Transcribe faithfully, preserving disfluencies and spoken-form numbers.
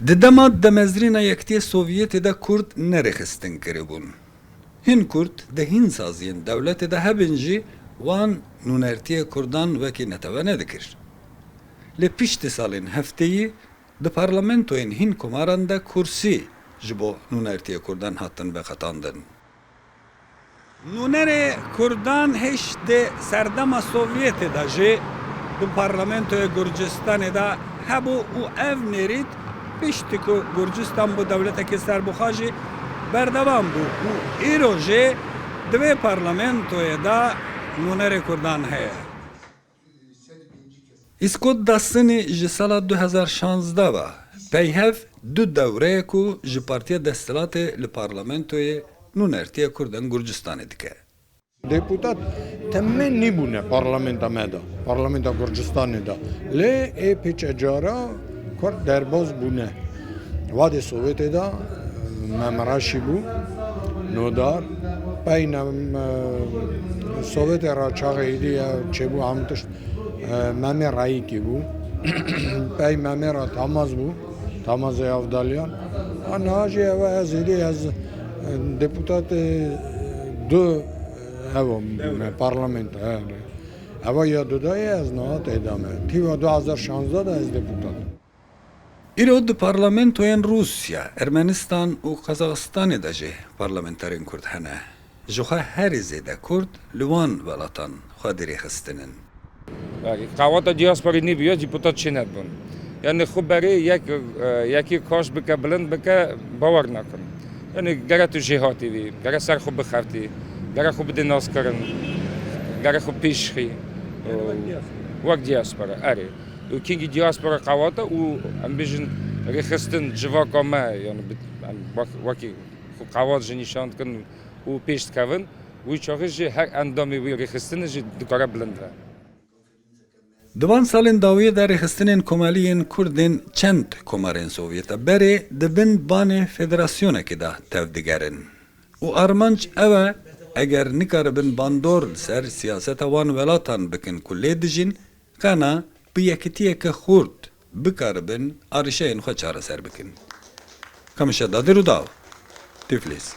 Di dema demezrîna Yekitiyê Sovyetê de Kurd nerêxistin kiribûn. Hin Kurd di hin saziyên dewletê de hebin jî wan nûnertiyê Kurdan wekî netewe nedikir. Lê piştî salên hefteyî di parlamentoyên hin komaran de kursî ji bo nûnertiyê Kurdan hatin veqetandin. Nûnerê Kurdan hêj di serdema Sovyetê de jî di parlamentoyê Gurcistanê de hebû û ev nêrît piştî ku Gurcistan bû dewletekî serbixwe jî berdewam bû û îro jî di vê parlamentoyê de nûnerê Kurdan heye. Îskot Dasini ji sala du hezar şazdeh ve peyhev du dewre ye ku ji Partiya Desthilatê li parlamentoyê nûnertiya Kurdan Gurcistanê dike. Deputat temennî bûne parlamenta me de, parlamenta Gurcistanê de. Lê ê pêçe cara Kurd derbas bûne. Vadê Sovyetê de Mem Reşî bû, nodar. Pey nem, e, Sovyetê re çaxê êdî ya çêbû hemû tişt, e, Memê Reyîkî bû. Pey Memê re Tamaz bû, Tamazê Avdalyan. A niha jî ev ez êdî ez, e, deputatê du, e, ev bûme, parlamento, he. Eva ya dudayê ez niha tê de me. Tîva du hezar şazdeh de ez deputat. Îro di parlamentoyên Rûsya, Ermenistan û Qazaxistanê de jî parlamenterên Kurd hene. Ji xwe herî zêde Kurd li wan welatan xwedî rêxistin in. Qaweta diasporî nîbûye, deputat çênedibûn. Yani xwe berê yek, e, yekî kaş bike, bilind bike, bawer nakin. Yani gere tu jêhatî bî, gere ser xwe bixeftî, gere xwe bidê naskirin, gere xwe pêş xî. Wek diaspora, erê. Û kengî diaspora qewata û em bêjin rêxistin civaka me, yani bi-, em wek-, wekî xwe qewat jî nîşan dikin û pêş dikevin, wî çaxê jî her endamê wî rêxistinê jî dikare bilind be. Di van salên dawiyê de rêxistinên komeliyên Kurd ên çend komarên Sovyeta berê di bin banê federasyonekê de tevdigerin. Û armanc ew e, eger nikaribin bandor li ser siyaseta wan welatan bikin ku lê dijîn, qena bi yekitiyeke xurt bikaribin arîşeyên xwe çareser bikin. Kamişa Dadî Rûdaw, Tiflis.